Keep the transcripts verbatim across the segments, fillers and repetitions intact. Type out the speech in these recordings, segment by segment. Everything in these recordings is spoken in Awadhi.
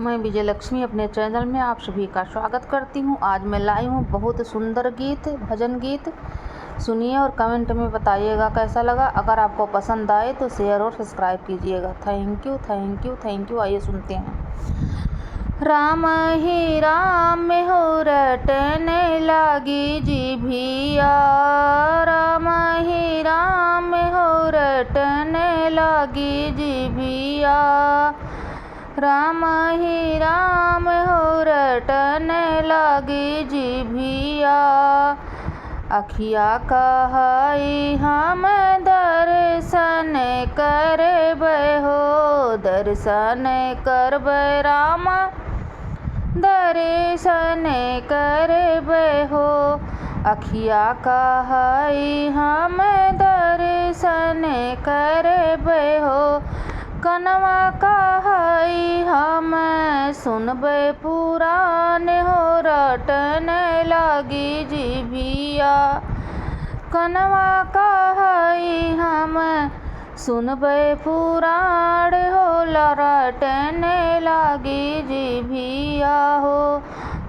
मैं विजयलक्ष्मी अपने channel में आप सभी का स्वागत करती हूँ। आज मैं लाई हूँ बहुत सुंदर गीत, भजन गीत। सुनिए और comment में बताइएगा कैसा लगा। अगर आपको पसंद आए तो share और subscribe कीजिएगा। Thank you, thank you, thank you। आइए सुनते हैं। राम ही राम हो रटन लागी जिभिया, राम ही राम हो रटन लागी जिभिया, राम ही राम हो रटन लागी जिभिया। अखिया कहई हम दर्शन करबै हो, दर्शन करबै राम, दर्शन करबै हो। अखिया कहई हम दर्शन करबै हो, कनवा कहई हम सुनबै पुराण हो रटन लागी जिभिया। कनवा कहई हम सुनबै पुराण हो रटन लागी जिभिया हो।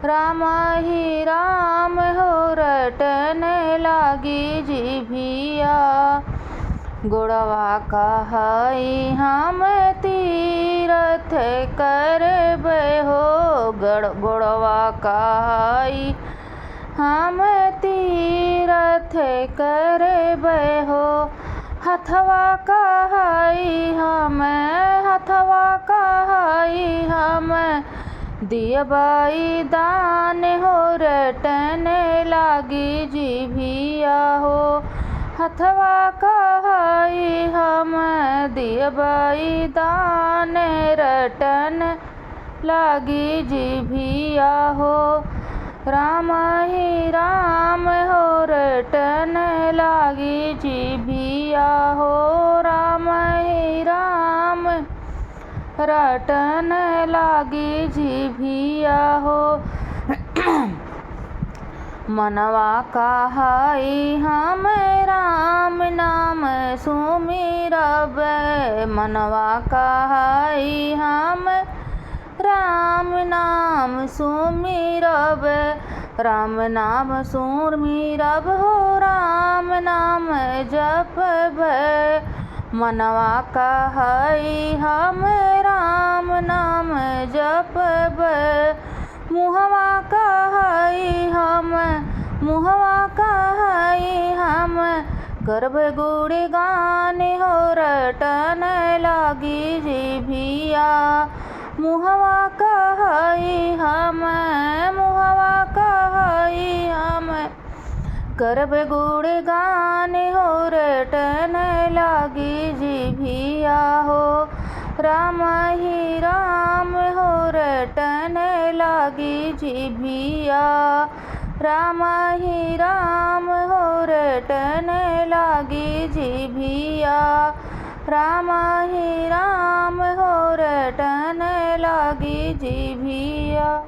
राम ही राम हो रटन लागी जिभिया। गोड़वा कहई हम तीरथ करबै हो, गड़-, गोड़वा कहई हम तीरथ करबै हो। हथवा कहई हम, हथवा कहई हम दियबै दान हो रटन लागी जिभिया हो। हथवा कहई हम दियबै दान रटन लागी जिभिया हो। राम ही राम हो रटन लागी जिभिया हो, राम ही राम रटन लागी जिभिया हो। मनवा कहई हम राम नाम सुमिरब, मनवा कहई हम राम नाम सुमिरब, राम नाम सुमिरब हो, राम नाम जपब। मनवा कहई हम राम नाम जपब, मुहवा कहई हम, मुहवा कहई हम करब गुणगान हो रटन लागी जिभिया। मुहवा कहई हम, मुहवा कहई हम करब गुणगान हो रटन लागी जिभिया हो। राम ही राम हो रटन लागी जिभिया, राम ही राम हो रटन लागी जिभिया, राम ही राम हो रटन लागी जिभिया।